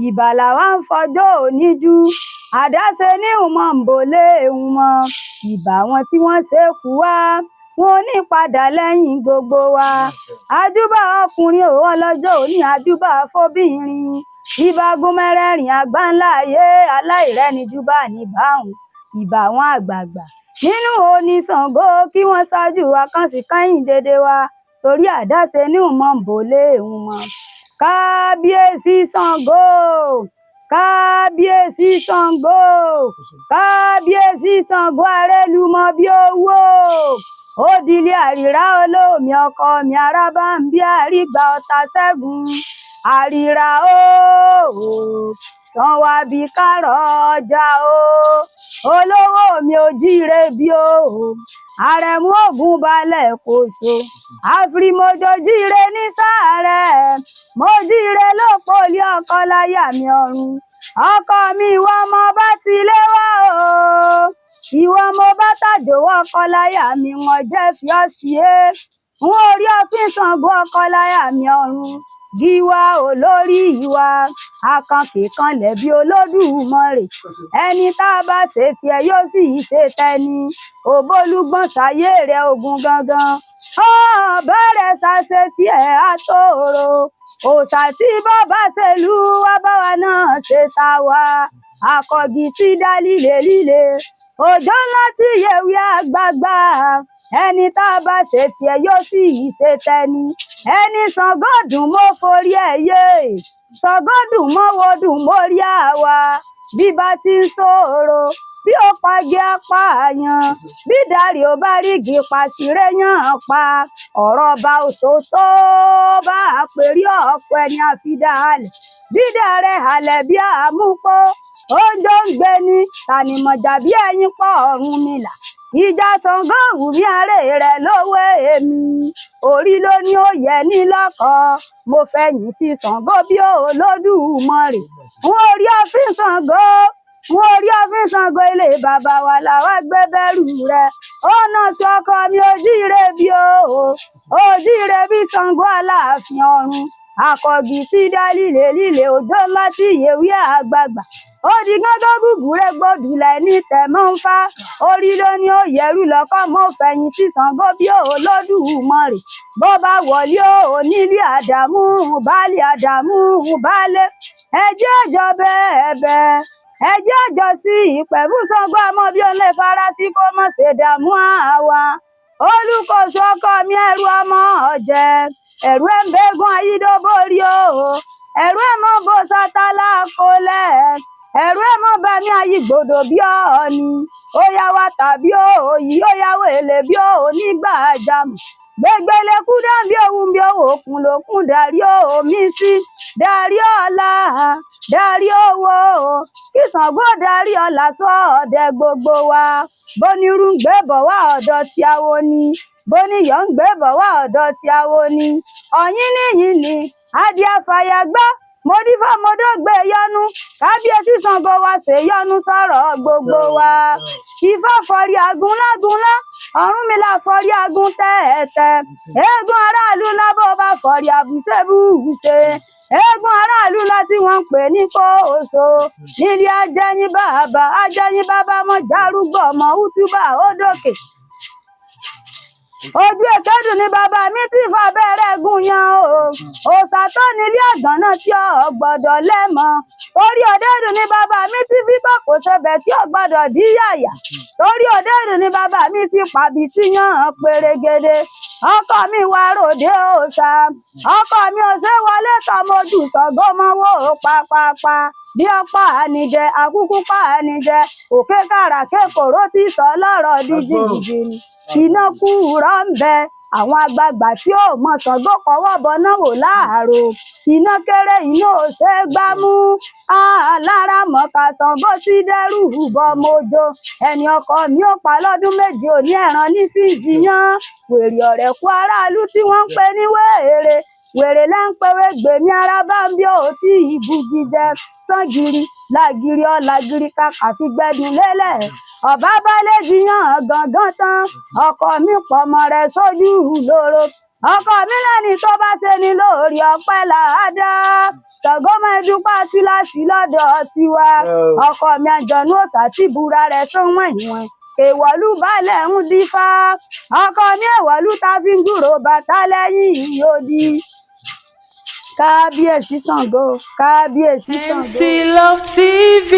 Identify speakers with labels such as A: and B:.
A: Ìbàlà wa ń fọjọ́ òní jú, àdáṣe ní ìmọ̀ ń bòlé mọ́. Ìbà wọn tí wọ́n ṣe kú wá, wọn ò ní padà lẹ́yìn gbogbo wa. Àjúbà ọkùnrin ò ọlọ́jọ́ òní, àjúbà fóbìnrin. Ìbágun mẹ́rẹ̀ẹ̀rin àgbáńlá ayé aláìrẹ́nijúbà ní báhùn. Ìbà wọn àgbààgbà nínú oníṣàngó kí wọ́n ṣáájú wa kán sì kẹ́yìn dédé wa, torí àdáṣe ní ìmọ̀ ń bòlé mọ́. Kábíyèsí Ṣàngó, kábíyèsí Ṣàngó, kábíyèsí Ṣàngó arélumọ bí owó. Òdìlé àrìrá olómi ọkọ mi arábá ń bí àrígbà ọ̀tá ṣẹ́gun. Àrìrá ooo, sàn wá bí kárọ̀ ọjà o. Olówó mi ò jíire bí o. Àrẹ̀mú ògùn balẹ̀ kòso. Àfìrìmọ̀jò jíire ní sáàrẹ̀. Mo jíire lóko ilé ọkọ láyà mi ọ̀run. Ọkọ mi ìwọ ọmọ bá ti lé wá o. Ìwọ mo bá tàjò ọkọ láyà mi wọ́n jẹ́ fi ọ́ sí é. N ò rí ọfín Ṣàngó ọkọ láyà mi ọ̀run. Gíwá olórí ìwà, akankèkanlẹ̀ bí Olódùmarè. Ẹni tá a bá ṣe tiẹ̀ yóò sì ṣe tẹni. Òbólúgbọ̀n ṣayé rẹ̀ ogun gangan. Bẹ̀rẹ̀ ṣàṣe tiẹ̀ àtòrò. Òòṣà tí bàbá ṣèlú wá bá wa náà ṣe ta wá. Akọ̀gì tí dá líle líle. Òjò ńlá tí yèwé àgbààgbà. Ẹni tá a bá ṣe tiẹ̀ yóò sì ṣe tẹni. Ẹni Ṣàngó dùn mọ́ forí ẹ̀ yé. Ṣàngó dùn mọ́ wo dùn mórí àwa. Bí bá ti ń ṣòro, bí ó pagi apààyàn, bí dàrí ò bá rígi pàṣírẹ́ yàn pa. Ọ̀rọ̀ ọba òṣò tó bá àpèrí ọ̀pọ̀ ẹni àfidàhalẹ̀. Dídà rẹ̀ halẹ̀ bí àmúpó. Oúnjẹ ń gbé ní tànìmọ̀jà bí ẹyin pọ̀ Ọ̀rúnmìlà. Ìjà Ṣàngó wù mí aré rẹ̀ lówó èmi. Orí ló ní ó yẹ ní lọ́kọ. Mo fẹ̀yìn tí Ṣàngó bí Olódùmarè. N ò rí ọfín Ṣàngó. N ò rí ọfín Ṣàngó ilé bàbá wa làwa gbé bẹ̀rù rẹ̀. Ó nà sí ọkọ mi ojíire bí o. Ojíire bí Ṣàngó Aláàfin ọ̀run. Akọ̀gì tí dá líle líle òjò ńlá tí yèwé àgbààgbà. Ó di gángan búburú gbòdùlẹ̀ ní tẹ̀mọ́ ń fá. Orí ló ní ó yẹrù lọ́kọ́ mọ́ fẹ̀yìn tí Ṣàngó bí Olódùmarè. Bó bá wọlé o nílé Àdàmú, baálé Àdàmú, baálé. Ẹjẹ́ àjọ bẹ́ẹ̀ bẹ́ẹ̀. Ẹjẹ́ àjọ sí ìpẹ́ fún Ṣàngó àmọ́ bí ó lè farasí kó mọ̀ ṣe dààmú àwa. Olùkóso ọkọ mi ẹrù ọmọ ọ̀jẹ̀. Ẹ̀rù ẹ̀ ń bẹ́gun ayídọ́borí o. Ẹ̀rù ẹ̀ mọ́ bó sátálá kólẹ̀. Ẹ̀rù ẹ̀ mọ́ bá mi ayígbòdò bí ọ̀ọ́ni. Ó yá wa tàbí òòyì, ó yá wèlé bí onígbàjámọ̀. Gbégbélé kú dàbí òun bí òkun lòkun darí omi sí. Darí ọlá, darí owó. Kí Ṣàngó darí ọlá sọ́ọ̀dẹ̀ gbogbo wa. Bónírú ń gbé bọ̀ wá ọ̀dọ̀ tí awo ni. Bóníyọ̀ ń gbé bọ̀ wá ọ̀dọ̀ tí awo ni. Ọ̀yìn níyìn ni, adìẹ àfàyàgbá. Mo dífá mo dógbé yọnu. Kábíyèsí Ṣàngó wa ṣe yọnu sọ̀rọ̀ gbogbo wa. Ifá fọrí agun lágunlá. Ọ̀rúnmìlà fọrí agun tẹ́ẹ̀tẹ́. Eégún aráàlú ńlá bó bá fọrí àbùṣebùṣe. Eégún aráàlú ńlá tí wọ́n ń pè ní kóòso. Nílé ajẹ́yìn bàbá, ajẹ́yìn bàbá mọ̀ járúgbọ̀ mọ̀ útúbà ó dòkè. Ojú èkédùn ni bàbá mi ti fa bẹ̀rẹ̀ gùn yan o. Òòṣà tó nílé àgànná tí ò gbọ́dọ̀ lẹ́mọ. Torí òdèrú ni bàbá mi ti fi kòkò sebẹ̀ tí ò gbọ́dọ̀ dí yàyà. Torí òdèrú ni bàbá mi ti pàbí tí yàn pérégede. Ọkọ mi wá ròde òòṣà. Ọkọ mi ò ṣe wọlé tọmọdù Ṣàngó mọ́wọ́ pápápá. Bí ọ̀pá ànijẹ, àkúkú pa ànijẹ. Òkè kàràkè kòró tí sọ lọ́rọ̀ di jìnnìjìnnì. Iná kú rọ̀ ń bẹ. Àwọn àgbààgbà tí ò mọ Ṣàngó kọwọ́ bọná wò láàrò. Iná kéré iná ò ṣe é gbámú. Alára mọ̀ọ́ká Ṣàngó tí dẹ́rù bọmọjò. Ẹni ọkọ mi ò pa lọ́dún méje òní ẹ̀ràn ní fíjì yan. Wèrè ọ̀rẹ́ kú aráàlú tí wọ́n ń pè ní wèrè. Wèrè lẹ́ ń pewé gbèmí ara bá ń bí ó tí ìbúgi jẹ. Sangiri, làgìrì ọ̀làgìrì kàkà fi gbẹ́dùn lélẹ̀. Ọ̀bá balẹ̀ jiyàn gangan tán. Ọkọ mi pọ̀mọ́ rẹ̀ sójú lóró. Ọkọ mi lẹ́ni tó bá ṣe ni lórí ọpẹ́ làádá. Ṣàngó máa dúpẹ́ túláàsì lọ́dọ̀ tiwa. Ọkọ mi àjọ̀nú òòṣà tí búra rẹ̀ sún wọ̀nyìnwọ̀n. Èwọ̀lú balẹ̀ ń dífá. Ọkọ mi èwọ̀lú ta fi ń gbúrò bàtà lẹ́yìn odi. Kábíyèsí Ṣàngó, kábíyèsí Ṣàngó.
B: MC Love TV.